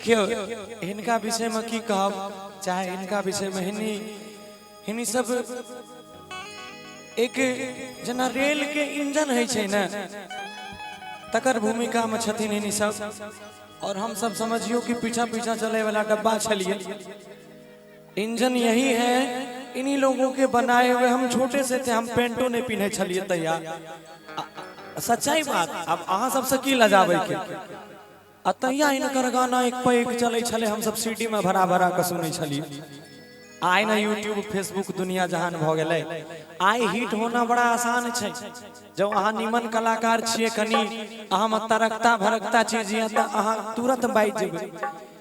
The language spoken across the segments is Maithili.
देखियौ, हिनका विषयमे की कहब, चाहे हिनका विषयमे हिनी हिनी सब एक जेना रेल के इंजन होइ छै ने, तकर भूमिकामे छथिन हिनी सब। और हम सब समझियो कि पीछा पीछा चले वाला डब्बा छलिए। इंजन यही है, इन्हीं लोगों के बनाए हुए। हम छोटे से थे, हम पेंटो नहीं पीने छलिए तैया। सच्चाई बात, अब अहाँ सबसे की लजाबै के। आ तहिया हिनकर गाना एक पर एक चलै छलै, हम सब सीडी में भरा भरा के सुनै छलिए। आइ ने यूट्यूब फेसबुक दुनिया जहान भऽ गेलै, आइ हिट होना बड़ा आसान छै। जब अहाँ निमन कलाकार छियै, कनि अहाँमे तरकता भरकता चीज यऽ, तऽ अहाँ तुरंत बाजि जेबै।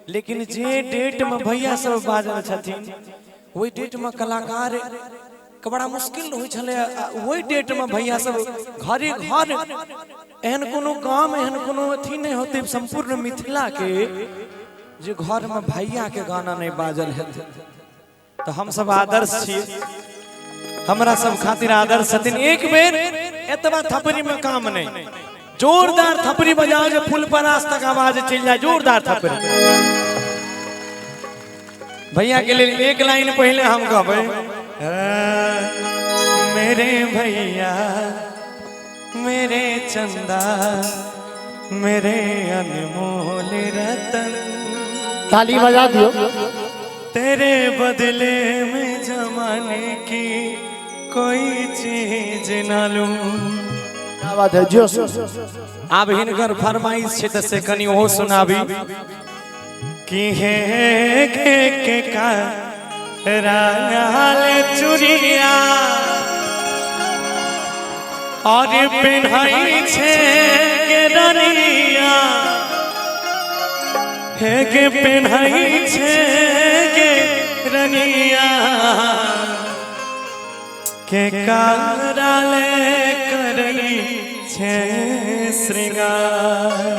लेकिन जे डेट में भैया सब बाजल छथिन, ओहि डेट में कलाकार के बड़ा मुश्किल होइ छलै। ओहि डेट में भैया सब घरे घर, एहन कोनो गाम, एहन कोनो अथी नहि होतै संपूर्ण मिथिला के जे घर में भैया के गाना नहीं बाजल हेतै। तऽ हम सब आदर्श छियै, हमरा सब खातिर आदर्श छथिन। एक बेर एतबा थपड़ी में काम नहीं, जोरदार थपड़ी बजाओ जे फूल परास तक आवाज चलि जाए। जोरदार थपड़ी भैया के लिए। एक लाइन पहले हम कहबै, मेरे भैया मेरे चंदा मेरे अनमोल रतन, ताली बजा दियो। तेरे बदले में जमाने की कोई चीज ना लूं। क्या बात है, जोश! आब हिनकर फरमाइश छै तऽ से कनि ओहो सुनाबी कि हे के का राल चुरिया और पेन्हई छै के रनिया, हे के पेन्हई छै के रनिया, के काराले करई छै श्रृंगार।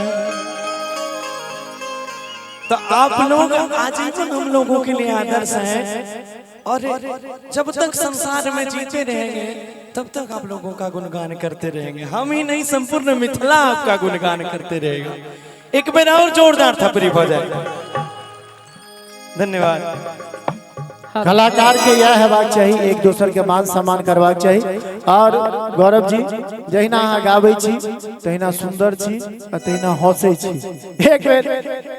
तो आप लोग आजीवन हम लोगों के लिए आदर्श हैं और जब तक संसार में जीते रहेंगे, तब तक आप लोगों का गुणगान करते रहेंगे। हम ही नहीं, संपूर्ण मिथिला आपका गुणगान करते रहेगा। एक बार और जोरदार थपड़ी हो जाए। धन्यवाद। कलाकार के यह हेबाक चाही, एक दोसर के मान सम्मान करबाक चाही। और गौरव जी, जहिना अहाँ गाबै छी तहिना सुंदर छी आ तहिना हंसै छी। एक बेर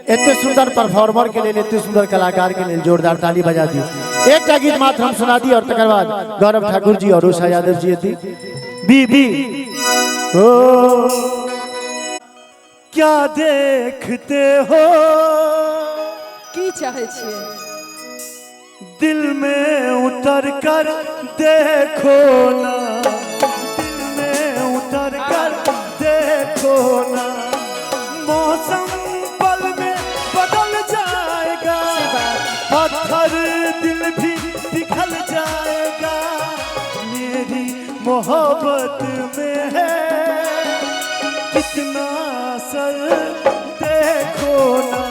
एते सुंदर परफॉर्मर के लेल, एते सुंदर कलाकार के लेल जोरदार ताली बजा दियौ। एकटा गीत मात्र हम सुना दी और तकर बाद गौरव ठाकुर जी और उषा यादव जी एती। बी बी ओ क्या देखते हो? की चाहै छियै? दिल में उतर कर देखो ना, दिल में उतर कर देखो ना, मौसम पल में बदल जाएगा, पत्थर दिल भी पिघल जाएगा। मेरी मोहब्बत में है कितना असर देखो ना,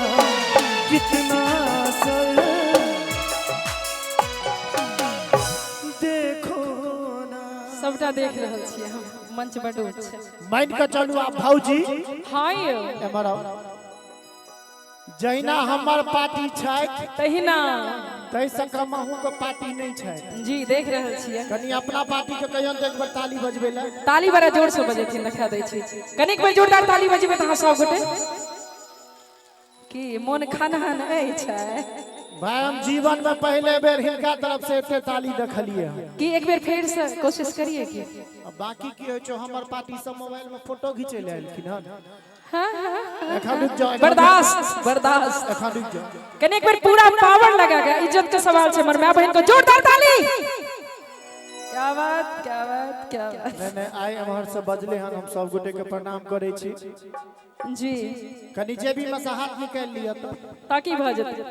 कितना असर देखो ना। सबटा देख रहल छियै हम, मंच बड ऊँच छै। मान के चलू आप भाऊजी। हाँ यौ। एम्हर आउ। जहिना हमर पार्टी छै तहिना ताहिसँ कम अहूँके पार्टी नहि छै। जी, देख रहल छियै। कनि अपना पार्टी के कहियौन तऽ एक बेर ताली बजबै लए। ताली बड़ा जोर से बजेथिन, देखा दै छी। कनिक बेर जोरदार ताली बजेबै तऽ अहाँ सब गोटे की मोन खनहन अछि? भाई, हम जीवन में पहले बेर हिनका तरफ से एते ताली देखलिए हन। की एक बेर फेर से कोशिश करिए की? आ बाकी की होइ छै, हमर पार्टी सब मोबाइल में फोटो घिचै लए एलखिन हन। हाँ। एखन रुकि जाओ, एखन। बर्दाश्त, बर्दाश्त। एखन रुकि जाओ। कनि एक बेर पूरा पावर लगा के, इज्जत के सवाल छै, हमर माय बहिन को जोरदार ताली। क्या बात, क्या बात, क्या बात! नहि नहि, आइ एम्हर से बजले हन, हम सब गोटे के प्रणाम करै छी। कनि जेबी में से हाथ निकालि लिअ तऽ। ताकि भऽ जेतै।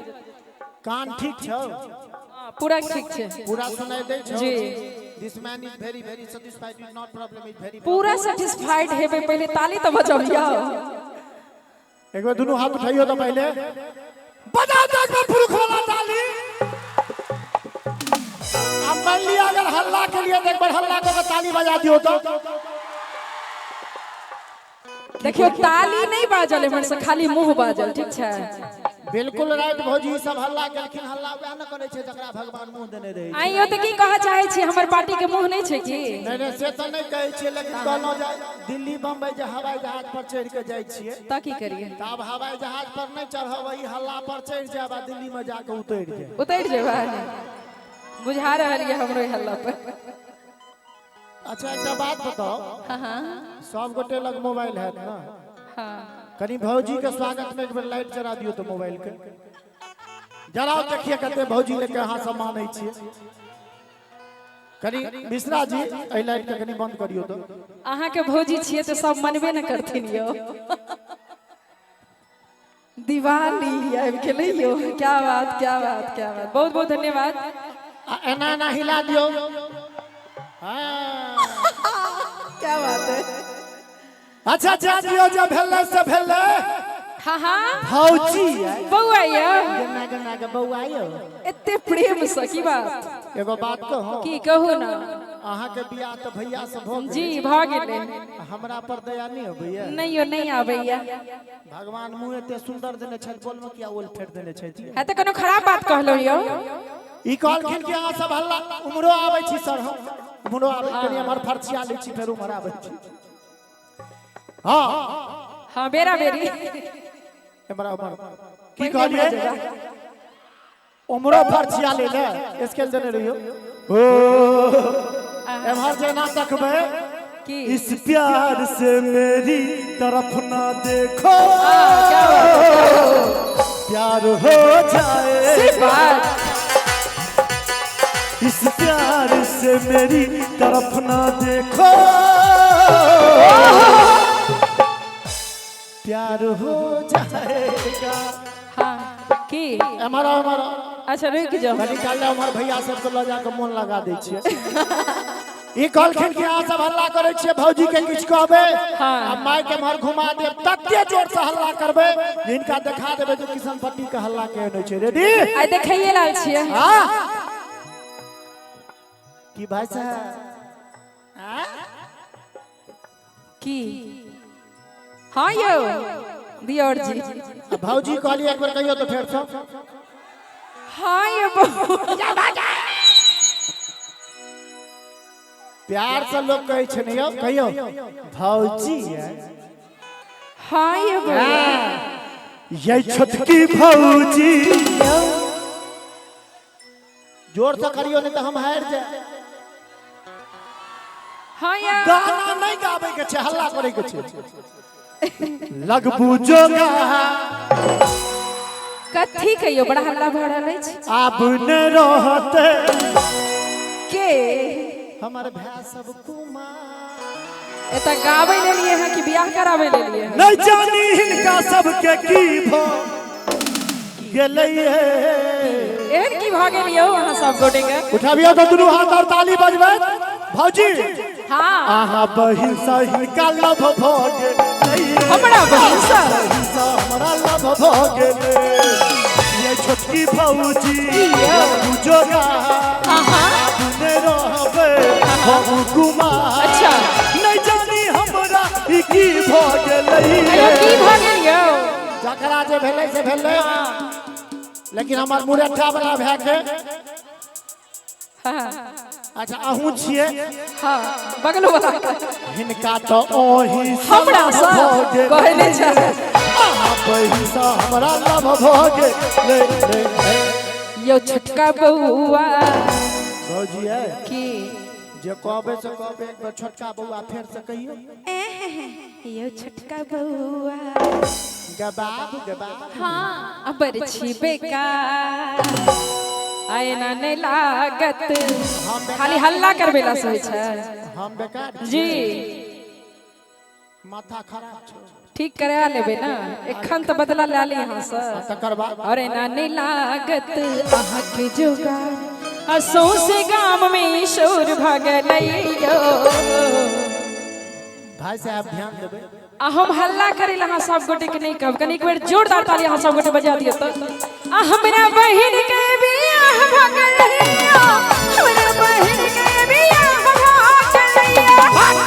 कान ठीक छौ? हाँ, पूरा ठीक छै। पूरा सुनाई दै छौ? जी। This man is very very satisfied, is not problem, is very पूरा सेटिस्फाइड हेबै, पहिले ताली तऽ बजबियौ। एक बेर दुनू हाथ उठाइयो तऽ पहिले बजा दे एक बेर पुरुख वाला ताली। अब मान लिया अगर हल्ला के लिए तो एक बार हल्ला करके ताली बजा दियो तो। देखियौ, ताली नहि बाजल एम्हर से, खाली मुंह बाजल। ठीक छै। बिल्कुल राइट भौजी, ई सब हल्ला केलखिन। हल्ला वएह ने करै छै जकरा भगवान मुंह देने रहै छै। आइयो तऽ की कहऽ चाहै छी, हमर पार्टी के मुंह नहि छै की? नहि नहि, से तऽ नहि कहै छियै, लेकिन कहलहुँ जे दिल्ली बम्बई जे हवाई जहाज पर चढ़ि के जाइ छियै तऽ की करियै? तऽ आब हवाई जहाज पर नहि चढ़ब, ई हल्ला पर चढ़ि जायब आ दिल्ली में जाके उतरि जायब। उतरि जेबै, बुझा रहल यऽ हमरो ई हल्ला पर। अच्छा, एकटा बात बताउ। हाँ हाँ। सब गोटे लग मोबाइल हैत ने? हाँ। कनी भौजी के स्वागत में एक बेर लाइट जरा दियौ तऽ मोबाइल के जराउ, देखिए कते भौजी लेके अहाँ सब मानै छियै। कनी मिश्रा जी, एहि लाइट के कनी बंद करियौ तऽ। अहाँके भौजी छियै तऽ सब मनबे ने करथिन यौ। दिवाली आबि गेलै यौ, क्या बात, क्या बात, क्या बात! बहुत बहुत धन्यवाद। आ एना एना हिला दियौ, हाँ। क्या बात है! अच्छा, जा दियौ, जे भेलै से भेलै। हाँ हाँ। भौजी। बौआ यौ। गन्ना गन्ना के बौआ यौ। एते प्रेम से की बात? एगो बात कहू? की, कहू ना। अहाँके बियाह तऽ भैया से भऽ गेल। जी, भऽ गेलै। हमरा पर दया नहि अबैया? नहि यौ, नहि आबैया। भगवान मुँह एते सुंदर देने छथि, बोल में किया ओल फेर देने छथि? है तऽ कोनो खराब बात कहलहुँ यौ? ई कहलखिन कि अहाँ सब हल्ला, उम्हरो आबै छी सर, हम उम्हरो आबै, कनि एम्हर फरछिया लै छी, फेर उम्हर आबै छी। हाँ। हाँ, बेरा बेरी। एम्हर उम्हर की कहलियै? उम्हरो फरछिया ले ले, स्केल देने रहियो। ओ एम्हर जेना तकबै की? इस प्यार से मेरी तरफ ना देखो, क्या बात! प्यार हो जाए। से बात। इस प्यार से मेरी तरफ ना देखो, प्यार हो जाएगा। हाँ, की? एम्हर आउ, एम्हर आउ। अच्छा, रुकि जाओ। कनि काल उम्हर भैया सबके लऽ जाके मोन लगा दै छियै। ई कहलखिन कि अहाँ सब हल्ला करै छियै, भौजी के किछु कहबै हाँ। आ माइक एम्हर घुमा देब, तते जोर से हल्ला करबै जे हिनका देखा देबै जे किशन पट्टी के हल्ला केहन होइ छै। रेडी? आइ देखैये लाल छियै। हाँ की भाई साहब? की? हाँ यौ दियोर जी। आ भौजी कहलियै, एक बेर कहियौ तऽ फेर से। हाँ यौ बौआ। प्यार से लोग कहै छै ने यौ, कहियौ भौजी। हाँ यौ बौआ। ये छोटकी भौजी। जोर से करियौ, नहीं तऽ हम हारि जाए। हाँ यौ। गाना नहीं गाबै के छै, हल्ला करै के छै। लगबू जोगा। कथी कहियौ, बड़ा हल्ला भऽ रहल अछि। आब न रहते के? हमर भाय सब कुमार। एतऽ गाबै लेलियै हँ कि बियाह कराबै लेलियै हँ? नहीं जानी हिनका सबके की भ गेलै। एहन की भऽ गेल यौ अहाँ सब गोटे के? उठाबियौ तऽ दुनू हाथ और ताली बजबै भौजी। हाँ। अहाँ बहिन सँ हिनका लव भ गेलै। हमरा बहिन सँ? बहिन सँ हमरा लव भ गेलै। ये छोटकी भौजी, लगबू जोगा, हाँ हाँ आब ने रहबै हम कुमार। नहीं जानी हमरा ई की भ गेलै। अयो, की भऽ गेल यौ? जकरा जे भेलै से भेलै, लेकिन हमर मुरैठा वाला भाय के अच्छा, अहूँ छियै। हाँ, बगलो वाला। हिनका तऽ ओही हमरा सँ? कहै नहि छै। अहाँ बहिन सँ हमरा लव भ गेलै। यौ छोटका बौआ। भौजी है। की? जे कहबै से कहबै, एक बेर छोटका बौआ फेर से कहियौ। यौ छोटका बौआ। गबाब गबाब। हाँ, अबर छी बेकार, आयना नहि लागत। खाली हल्ला करबेला से होइ छै? हम बेकार छी? जी। माथा खराब छै। ठीक करा लेबै ने, एखन तऽ बदला लए ली अहाँ से। तकर बाद और एना नहि लागत अहाँके जोगार, आ सौंसे गाम में शोर भऽ गेलै यौ। भाई साहब, ध्यान देबै। आ हम हल्ला करे ला अहाँ सब गोटे के नहीं कहब, कनी एक बेर जोरदार ताली अहाँ सब गोटे बजा दियौ तऽ। आ हमरा बहिन के बियाह भऽ गेलै यौ, हमरा बहिन के बियाह भऽ गेलै।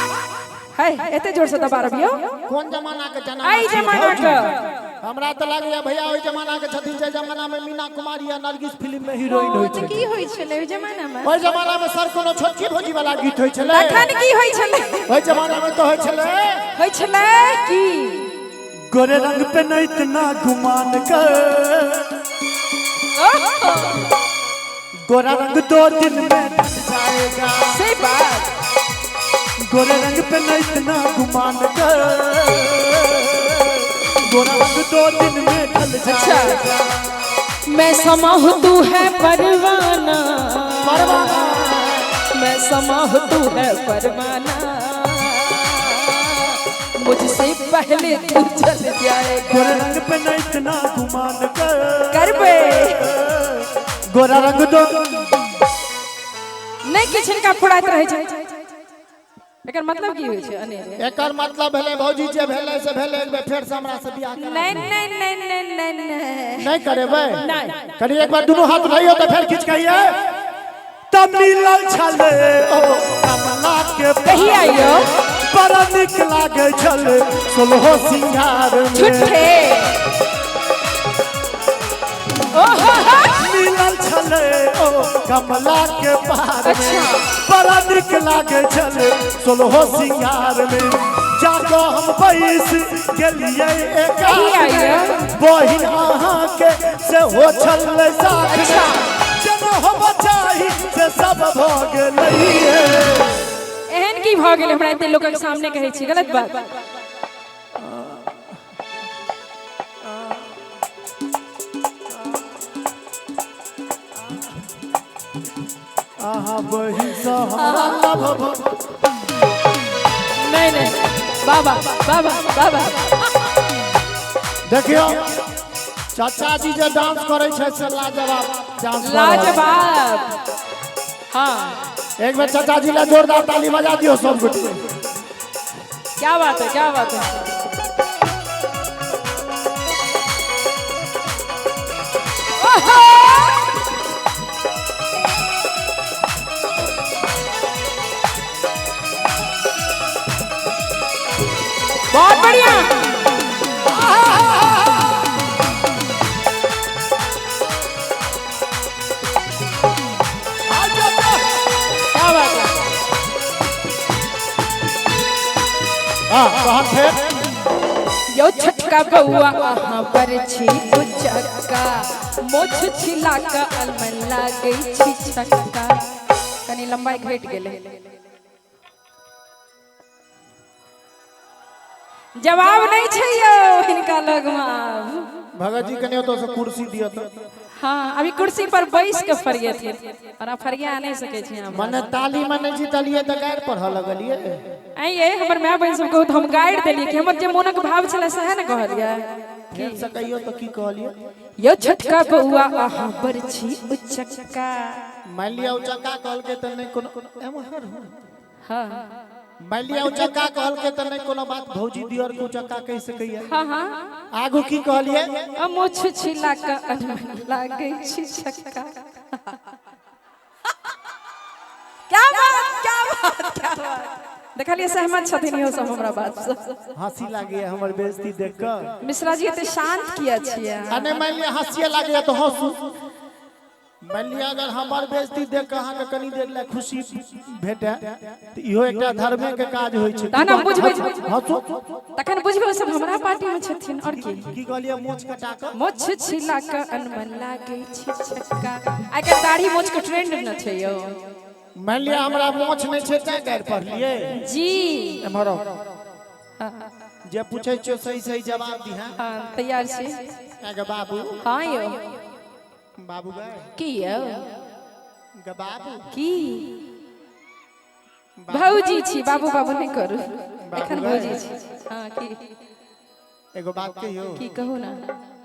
है एते जोर से दबा रबियौ। कोन जमाना के जनाना एहि छियै, जमाना भौजी? के। हमरा तऽ लागैया भैया ओहि जमाना के छथिन जे जमाना में मीना कुमारी या नरगिस फिल्म में हीरोइन होइ तऽ छलै। की होइ छलै ओहि जमाना में? ओहि जमाना में सर कोनो छोटकी भौजी वाला गीत होइ छलै। तखन की होइ छलै? ओहि जमाना में तऽ होइ छलै, होइ छलै की? गोरे रंग पे नहीं इतना गुमान कर, गोरा रंग 2 दिन में ढल जाएगा। से बात। गोरे रंग पे नहीं इतना गुमान कर, गोरा रंग 2 दिन में ढल जाएगा। मैं समा हूँ तू है परवाना, परवाना, मैं समा हूँ तू है परवाना, मुझसे पहले तू चल जाएगा। गोरे रंग पे नहीं इतना गुमान कर, करबे गोरा रंग दो नहीं किछु हिनका फुराइत रहै छै। एकर मतलब की होइ छै अनेरे? एकर मतलब भेलै भौजी जे भेलै से भेलै, एक बेर फेर से हमरा से बियाह करा। नहीं नहीं नहीं नहीं नहीं नहीं नहीं करेबै? नहीं। करी एक बार दुनू हाथ उठाइयो तऽ फेर किछु कहिए। तब मिलल छलै ओ कमला के कहिया यौ? बड़ा नीक लागै छलै सोलहो सिंगार में। झूठे। ओहो हो। मिलल छलै ओ कमला के पार में। अच्छा। बड़ा नीक लागै छलै सोलहो सिंगार में। जाकऽ हम बैस गेलियै कहिया यौ? बहिन अहाँके सेहो छलै साथ में। अच्छा। जेना हम चाही से सब भऽ गेलै। एहन की भऽ गेलै हमरा एते लोकक सामने कहै छी गलत बात? अहाँ बहिन सँ हमरा लव भऽ नहीं नहीं बाबा बाबा बाबा। देखियौ चाचा जी जे डांस करै छै से लाजवाब डांस करै। लाजवाब। हाँ एक बेर चाचा जी ला जोरदार ताली बजा दियौ सब गोटे। क्या बात है, क्या बात है। ओहो! बहुत बढ़िया। क्या बात है। हाँ तहन फेर यो छोटका बउआ अहाँ पर छी उचक्का, मोछ छिला के अलमन लागै छी छक्का। कनी लंबाई घटि गेलै। जवाब नहीं छै यौ हिनका लगमे आब। भगत जी कनि ओतऽ से कुर्सी दिअ तऽ। हाँ अभी कुर्सी पर बैस के फरियेथिन और अहाँ फरिया नहीं सकै छी अहाँ। मने ताली में नहीं जीतलियै तऽ गारि पढ़ऽ लगलियै। आँय ये हमर माय बहिन सब कहू तऽ हम गारि देलियै कि हमर जे मोनक भाव छलै सएह ने कहलियै। फेर से कहियौ तऽ की कहलियै? यौ छोटका बउआ अहाँ पर छी उचक्का। मानि लिअ उचक्का कहलकै तऽ नहि कोनो एम्हर। हाँ मानि लिअ उचक्का कहलकै तऽ नहि कोनो बात, भौजी दियर के उचक्का कहि सकैया। हाँ हाँ। आगू की कहलियै? मोछ छिला के अनमन लागै छी छक्का। क्या बात, क्या बात, क्या बात। देखलियै सहमत छथिन इहो सब हमरा बात से। हंसी लागैया हमर बेइज्जती देख कऽ। मिश्रा जी एते शांत किया छियै? आ नहि मानि लिअ हंसिये लागैया तऽ हंसू। मानि लिअ अगर हमर बेइज्जती देख कऽ अहाँके कनी देर लए खुशी भेटै तऽ इहो एकटा धर्मे के काज होइ छै। तहन हम बुझबै। हंसू। तखन बुझबै सब हमरा पार्टी में छथिन और की। की कहलियै? मोछ कटा कऽ मोछ छिला के अनमन लागै छी छक्का। आइ काल्हि दाढ़ी मोछ के ट्रेंड न छै यौ। मानि लिअ हमरा मोछ नहि छै तैं गारि पढ़लियै। जी। एम्हर आउ। जे पूछै छियौ सही सही जवाब दिहऽ। हाँ तैयार छी। गे बाबू। हाँ यौ। बाबू गए। की यौ? गे बाबू। की? भौजी छी, बाबू बाबू नहीं करू। एखन भौजी छी। हाँ की? एगो बात कहियौ। की कहू ना।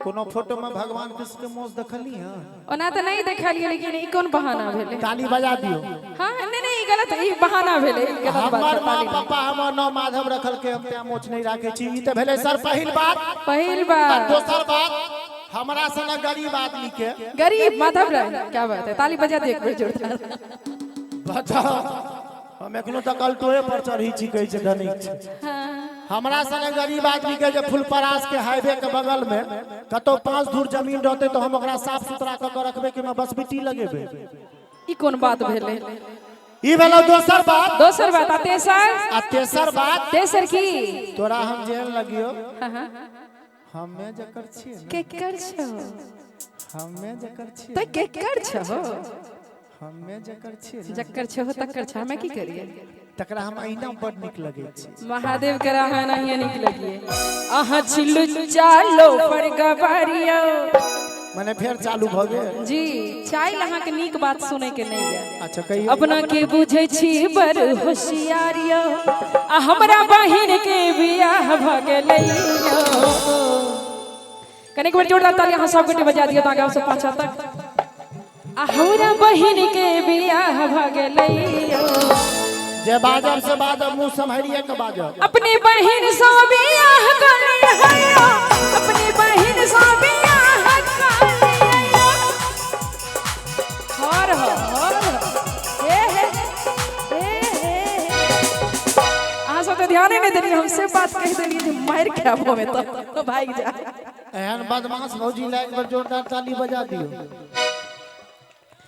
कोनो फोटो में भगवान कृष्ण के मोछ देखली हँ? ओना तऽ नहीं देखलियै, लेकिन ई कोन बहाना भेलै? ताली बजा दियौ। हाँ नहीं नहीं ई गलत, ई बहाना भेलै, ई गलत बात। हमर माँ पापा हमर नाम माधव रखलकै, हम तें मोछ नहीं राखै छी। ई तऽ भेलै सर पहिल बात। पहिल बात। दोसर बात, हमरा सनक गरीब आदमी के गरीब माधव राय, क्या बात है, ताली बजा दियौ एक बेर जोरदार। बताओ, हम एखनो तक अल्टोए पर चढ़ी छी, कहै छै धनिक छी। हमरा संगे गरीब आदमी के जे फुलपरास के हाईवे के बगल में कतौ 5 धूर जमीन रहते तो हम ओकरा साफ सुथरा क के रखबे कि बस बिट्टी लगेबे। ई कोन बात भेलै? ई भेलो दोसर बात। दोसर बात आ तेसर? आ तेसर बात। तेसर की? तोरा हम जेल लगियो। हमे जकर छियै ने। केकर छौ? हमे जकर छियै। त केकर छौ? हमे जकर छियै। जकर छौ तकर छौ, हमे की करियै? तकरा हम अहिना बड नीक लगै छै। महादेव करा अहाँ एनाहिए नीक लगिए। अहाँ छिलु चालो पर गबरियो। माने फेर चालू भ गेल। जी चाइल अहाँ के नीक बात सुनै के नहीं है। अच्छा कहियो। अपना के बुझै छी बड़ होशियारियो, आ हमरा बहिन के बियाह भ गेलै। कनिक बेर जोरदार ताली अहाँ सब गोटे बजा दियौ ताकि सब पाछा तक। आ हमरा बहिन के बियाह भ गेलै। जे बाजब से बाजब, मुँह सम्हारिए के बाजब। अपनी बहिन से बियाह कर लियो, अपनी बहिन से बियाह कर लियो। हर हर हे हे हे हे। अहाँ सब तो ध्यान नहीं देलियै, हम से बात कहि देलियै जे मारि खायब हमे तो भागि जा। एहन बदमाश भौजी ला एक बार जोरदार ताली बजा दियौ।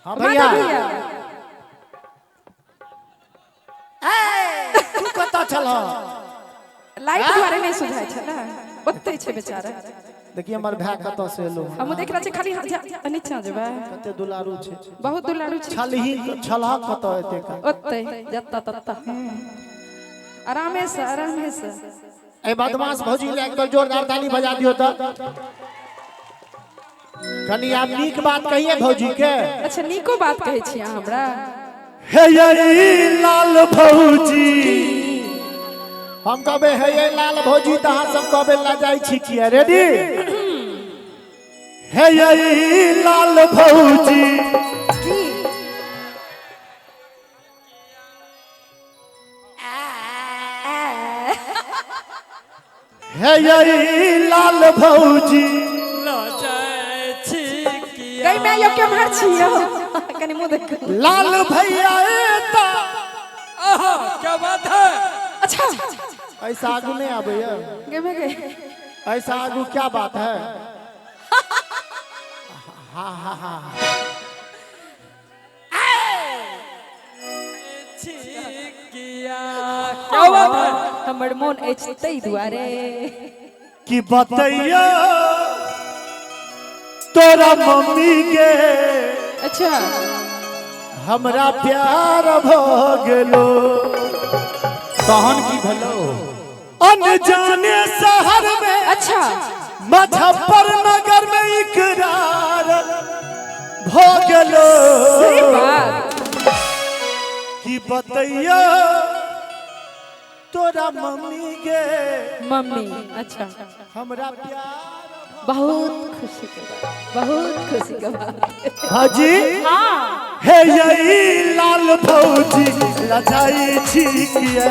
हाँ भैया तू कतऽ छलह? लाइट द्वारे नहीं सुझाइ छै ने, ओतै छै बेचारा। देखिए हमर भाय कतऽ से एलो। हम देख रहल छी खाली नीचा जेबै। कते दुलारू छै, बहुत दुलारू छै। छलही छलह कतऽ एते का? ओतै जत्ता तत्ता। आरामे से आरामे से। ए बदमाश भौजी ला एक बार जोरदार ताली बजा दियौ त। कनी आप नीक बात कहिए भौजी के। अच्छा नीको बात कहै छी अहाँ हमरा। हे ये लाल भौजी, हम कहबे हे ये लाल भौजी त अहाँ सब कहबे लजाइ छी किया? रेडी? हे ये लाल भौजी की हे ये लाल भौजी लजाइ छी किया? गई मैं यो केम्हर छी यौ? कनी मुँह देखू। लाल भैया एता। आहा क्या बात है। अच्छा ऐसा आगू नहीं आबैया। गे में गे। ऐसा आगू क्या बात है। हाँ हाँ हाँ क्या बात है। हमर मोन अछि तै दुआरे कि बतैया तोरा मम्मी के। अच्छा हमरा प्यार भ गेलो। तहन की भेलो? अनजाने शहर में। अच्छा मुजफ्फरनगर में इकरार भ गेलो। सही बात। कि बतैया तोरा मम्मी के। मम्मी अच्छा हमरा प्यार। बहुत खुशी के बात, बहुत खुशी के बात। हाजी हाँ हे यही लाल भौजी लजाई छी किया।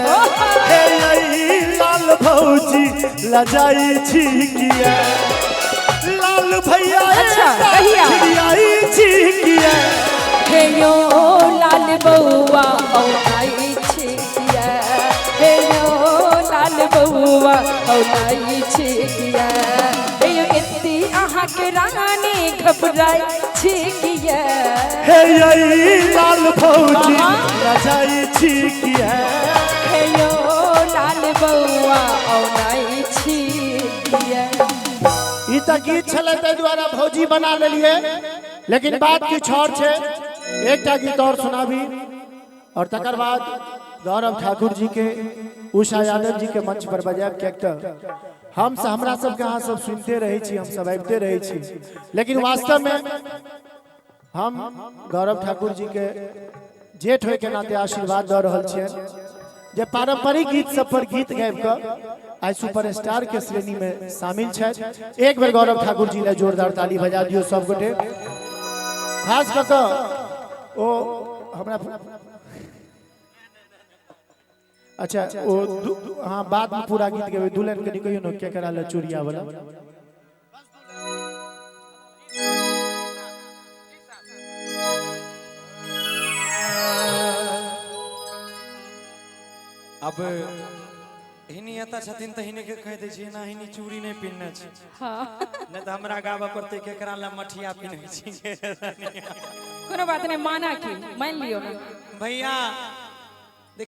हे यही लाल भौजी लजाई छी किया। लाल भैया अच्छा कहिया छी किया। हे यो लाल बउआ औनाई छी किया। हे यो लाल बउआ औनाई छी किया। हे यो एती अहाँ के रानी घबराई छी किया। हे यही लाल भौजी लजाई छी किया। हे यो लाल बउआ औनाई छी किया। ई त गीत छलै ताहि दुआरे भौजी बना लेलियै, लेकिन बात किछु और छै। एकटा गीत और सुनाबी और तकर बाद गौरव ठाकुर जी के उषा यादव जी के मंच पर बजायब। किएक तऽ हम हमरा सबके अहाँ सब सुनते रहै छी, हम सब आबिते रहै छी, लेकिन वास्तवमे हम गौरव ठाकुर जी के जेठ होय के नाते आशीर्वाद दऽ रहल छियनि जे पारंपरिक गीत सब पर गीत गाबि कऽ आइ सुपरस्टार के श्रेणी में शामिल छथि। एक बेर गौरव ठाकुर जी ले जोरदार ताली बजा दियौ सब गोटे। खास कऽ कऽ ओ हमरा अच्छा ओ हाँ बाद में पूरा गीत गेबै। दुल्हन कनि कहियौ ने केकरा ले चूड़िया वाला। अब हिनी एतऽ छथिन तऽ हिनी के कहि दै छियै ना हिनी चूड़ी नहि पिन्हने छै। हाँ। नहि तऽ हमरा गाबऽ पड़तै केकरा लए मठिया पिन्है छी। कोनो बात नहीं, माना की मान लियो ना। भैया